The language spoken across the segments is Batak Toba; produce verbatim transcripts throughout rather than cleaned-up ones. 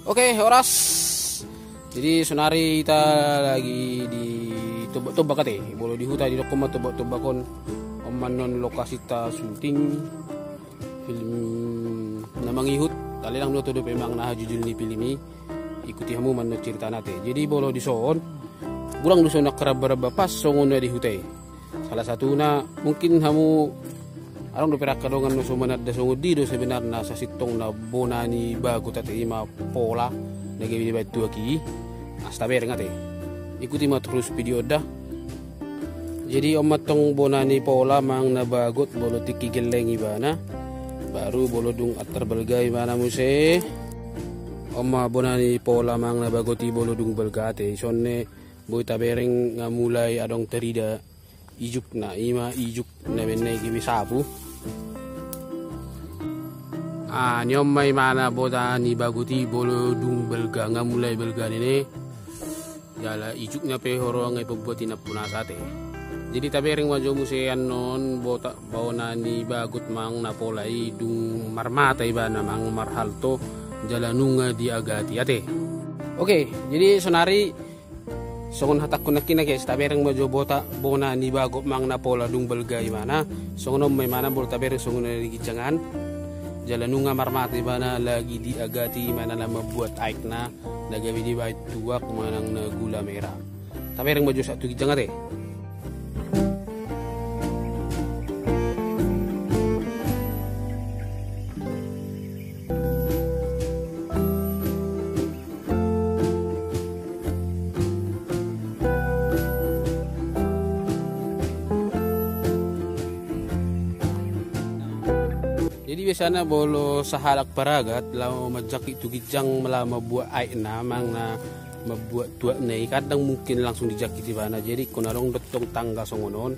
Oke, horas. Jadi sonari hita lagi di tombak-tombak ate. Molo di huta didokkon ma tombak-tombak on. On ma annon lokasinta syuting film na mangihut. Alai ndang huboto dope manang na aha judul ni film i. Ikuti hamu ma annon ceritana ate. Jadi molo dison, godang do songon na ramba-ramba pas songon na di huta i. Salah satuna mungkin hamu adong dope rangka dongan na so mananda songon dia do sebenarna sasintongna bona ni bagot ate, ima pola na gabe dibaen tu aki. Asa tabereng ate. Ikuti ma torus video on da. Jadi on ma antong bona ni pola manang na bagot, molo tingki gelleng ibana. Baru molo dung antar balga ibana muse. On ma bona ni pola manang na bagot i molo dung balga ate. Dison ne boi tabereng nga mulai adong tarida ijukna, ima ijuk na baen na i gabe sapu. Ah, ni on ma imana bona ni bagot i molo dung balga, nga mulai balga ni ne. Jala ijukna pe huroha nga i pambuat i nampunasa ate. Jadi tabereng ma jo muse annon bota, bona ni bagot manang na pola i dung marmata ibana manang marhalto jala nunga diagati ate. Oke, jadi sonari songon hatangku nangkin na, guys, tabereng ma jo bota, bona ni bagot manang na pola dung balga ibana. Songon on ma imana molo tabereng songon na di ginjang an. Jala nunga marmata ibana lagi diagati imana na mambuat aekna na gabe dibaen tuak manang na gula merah. Tabereng ma jo sahat tu ginjang ate. Jadi biasana molo sahalak paragat laho manjangkit tu ginjang laho mambuat aekna manang na mambuat tuakna i, kadang mungkin langsung dijangkit ibana. Jadi ingkon adong do tong tangga songon on.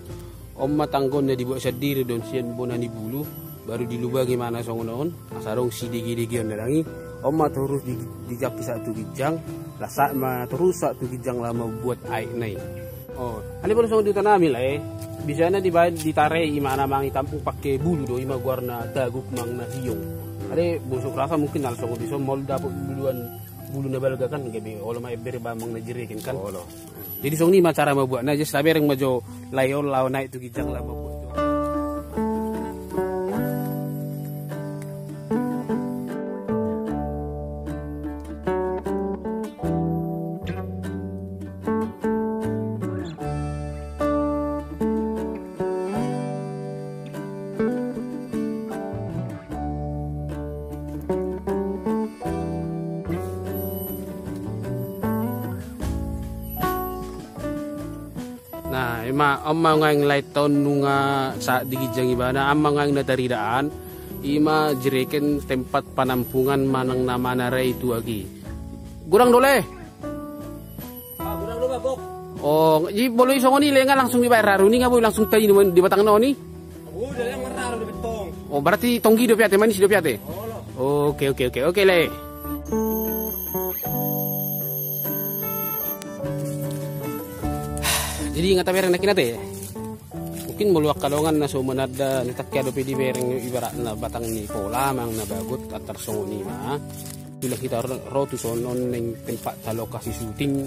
On ma tangga on na dibuat sandiri do on sian bona ni bulu, baru dilubangi imana songon on. Asa adong sidegedegeon na dang i. On ma torus di, dijangkit sahat tu ginjang. Las sahat ma torus sahat tu ginjang laho mambuat aekna i. Oh, alai molo songon di huta nami lae, biasana dibaen, ditarei imana manang i tampung pake bulu do, ima goarna taguk manang na hiong. Alai molo so hurasa mungkin na songon dison, molo dapot buluan, bulu na balga kan gabe olo ma ember ba manang na jireken kan. Olo. Jadi songon i ma cara mambuatna, jadi tabereng ma jo lae on laho naek tu ginjang laho mambuat. Nah, ima on ma nuaeng lae on nunga sahat di ginjang ibana, on ma nuaeng na taridaan, ima jireken tempat panampungan manang na manarei tuak i. Godang do lae? Ah, godang do, Bok. Oh, jadi molo i songon i lae nga langsung dibaen raru ni, nga boi langsung tainum di batangna on i? Udah, lae, marraru dope tong. Oh, berarti tonggi dope ate, manis dope ate? Olo. Oke, oke, oke, oke lae. Jadi nga tabereng nangkin ate. Mungkin molo angka dongan na so mananda, na tangkian dope dibereng ibaratna batang ni pola manang na bagot, antar songon i ma. Tulang hita ro, ro tu son on naeng tempat ta lokasi syuting.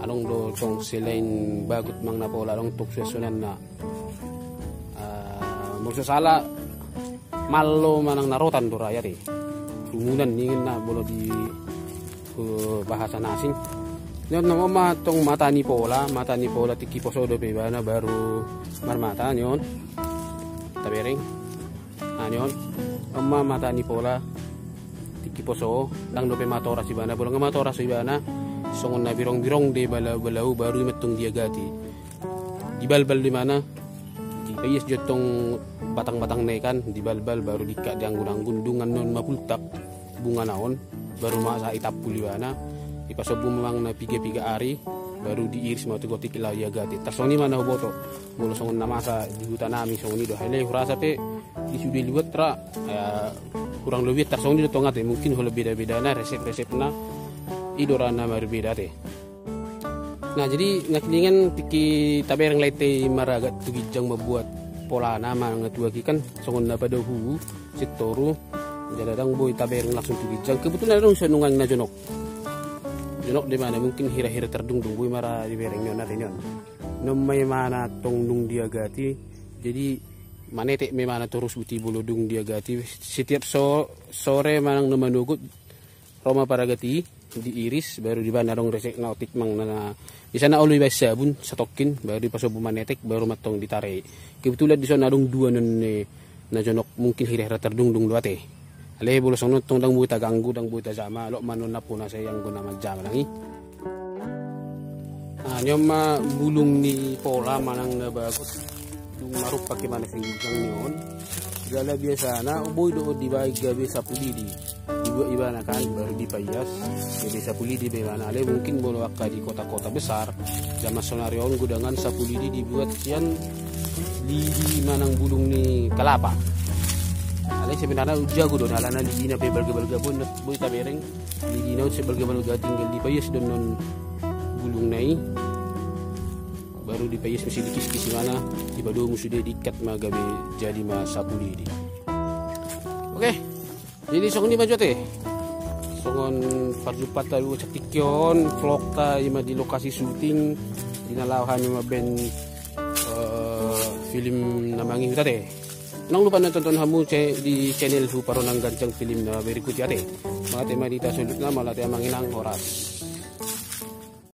Adong do tong selain bagot manang na pola, adong tong suansuananna. Ah, molo so sala, mallo manang na rotan do ra i ate. Rumunan ninna molo di, eh, bahasa na asing. Ni on nama ma tong mata ni pola, mata ni pola tingki poso dope ibana baru marmata ni on. Tabereng. Nah, ni on. On ma mata ni pola tingki poso, ndang dope matoras ibana, molo nga matoras ibana, songon na birong-birong do i balau-balau baru ima tong diagati. Dibalbal do imana, dipaias jo tong batang-batangna i kan, dibalbal baru diikkat di anggun-anggun, dung annon mabultak bungana on, baru ma sahat itampul ibana, dipasombu manang na piga-piga ari, baru diiris ma otik-otik laho diagati. Tarsongon i ma na huboto, molo songon na masa di huta nami songon i do. Alai hurasa pe di sude luat ra, eh, kurang lobi tarsongon i do tong ate, mungkin holan beda-bedana resep-resepna, i do ra na marbeda ate. Nah, jadi nangkiningan tingki tabereng lae ate maragat tu ginjang mambuat polana manang na tuak i kan, songon na padaohu sintoru, Jala ndang boi tabereng langsung tu ginjang. Kebetulan adong songon i na jonok. Jonok do imana, mungkin hira-hira tardungdung, boi ma ra dibereng ni on, ari ni on. On ma imana tong dung diagati. Jadi manetek ma imana torus, botima do dung diagati. Setiap so-, sore manang na manogot, ro ma paragat i, diiris, baru dibaen, adong resepna, otik manang na, biasana olo dibaen sabun satongkin, baru dipasobu manetek, baru ma tong ditarei. Kebetulan dison adong dua non, eh, na jonok, mungkin hira-hira tardungdung do ate. Alai molo songon on tong ndang boi taganggu, ndang boi tajama, loas ma non nampuna, sai anggo na manjama nang i. Nah, on ma bulung ni pola manang na bagot. Dung marumpak imana sian ginjang ni on. Jala biasana boi do on dibaen gabe sapu lidi. Dibuat ibana kan, baru dipaias. Gabe sapu lidi ma ibana. Alai mungkin molo angka di kota-kota besar, zaman sonari on godangan sapu lidi dibuat sian lidi manang bulung ni kalapa. Alai sebenarna jago do on, alana lidina pe balga-balga, boi, boi tabereng. Lidina on sai balga-balga, tinggal dipaias do on bulungna i. Baru dipaias muse, dikiskis imana, dipadomu sude, diikat ma gabe jadi ma sapu lidi. Oke. Jadi songon i ma jo ate. Songon parjumpangta do saonari on, vlogta ima di lokasi syuting, di na laho hami mambaen, eh, film na mangihut ate. Unang lupa na tonton hamu ce-, di channel Huparonang Ganjang Film na berikut i ate. Mauliate ma di hita saluhutna, mauliate amang inang, horas.